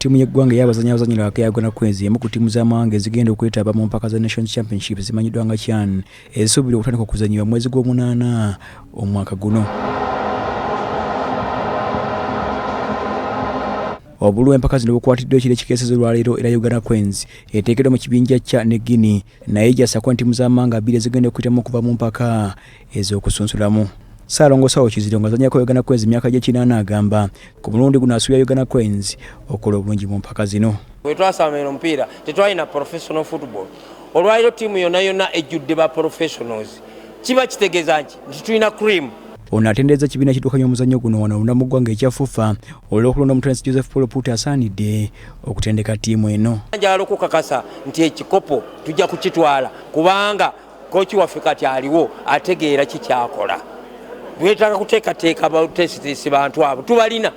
Ttiimu y'eggwanga ey'abazannyi abazannyira awaka eya Uganda Cranes y'emu ku ttiimu z'amawanga ezigenda okwetaba mu mpaka za Nations Championship ezimanyiddwa nga CHAN ezisuubirwa okutandika okuzannyibwa mu mwezi gw'omunaana omwaka guno. Obululu empaka zino bukwatiddwa ekiro ekikeeseza olwaleero era Uganda Cranes eteekeddwa mu kibinja kya ne Guinea naye gyasako ttiimu z'amawanga bbiri ezigenda okuyitamu okuva mu mpaka ez'okusunsulamu. Ssaalongo Sawo Kizito ng'azannyako Uganda Cranes emyaka gy'ekinaana agamba ku mulundi guno asuubira Uganda Cranes okukola obulungi mu mpaka zino. Bwe twasamba eno omupiira tetwalina professional football. Olwaleero ttiimu yonna yonna ejjudde ba professionals, kiba kitegeeza nti nti tulina cream. Ono atenderezza ekibiina ekiddukanya omuzannyo guno wano olunda mu ggwanga ekya FUFA olw'okulonda omutendesi Joseph Paul Puuta asaanidde okutendeka ttiimu eno. Njagala okukakasa nti ekikopo tujja kukitwala kubanga kooki waffe kati aliwo ategeera ki kyakola. Twetaaga kuteekateeka bateesiteesi bantu abo tubalina,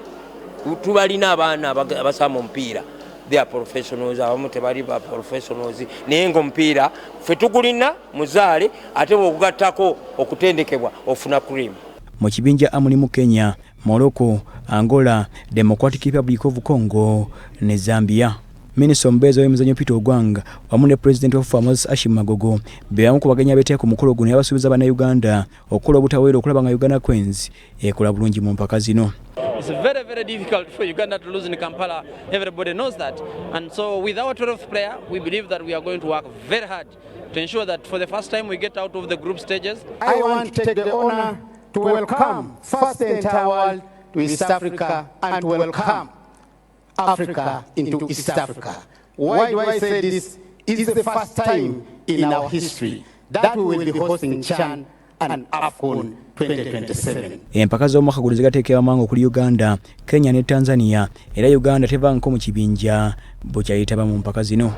tubalina abaana abasamba omupiira, they are professionals, abamu tebali ba professionals, naye nga omupiira ffe tugulina muzaale, ate bw'ogugattako okutendekebwa ofuna cream. Mu kibinja A mulimu Kenya, Morocco, Angola, Democratic Republic of Congo ne Zambia. Minisita omubeezi ow'emizannyo Peter Ogwang wamu ne pulezidenti wa FUFA Moses Ashim Magogo be bamu ku bagenyi abeetaya ku mukolo guno yabasuubiza Bannayuganda okukola obutaweera okulaba nga Uganda Cranes ekola bulungi mu mpaka zino. It's very, very difficult for Uganda to lose in Kampala. Everybody knows that. And so with our 12th player, we believe that we are going to work very hard to ensure that for the first time we get out of the group stages. I want to take the honor to welcome first the entire world to East Africa and to welcome Africa into East Africa. Why do I say this? It's the first time in our history that we will be hosting CHAN and AFCON 2027. Empaka z'omwaka guno zigateekebwa amawanga okuli Uganda, Kenya ne Tanzania era Uganda tevanko mu kibinja bukyayitaba mu mpaka zino.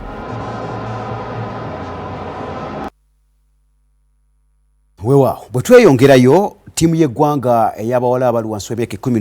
Weewaawo bwe tweyongerayo, ttiimu y'eggwanga ey'abawala abali wansi w'emyaka 10.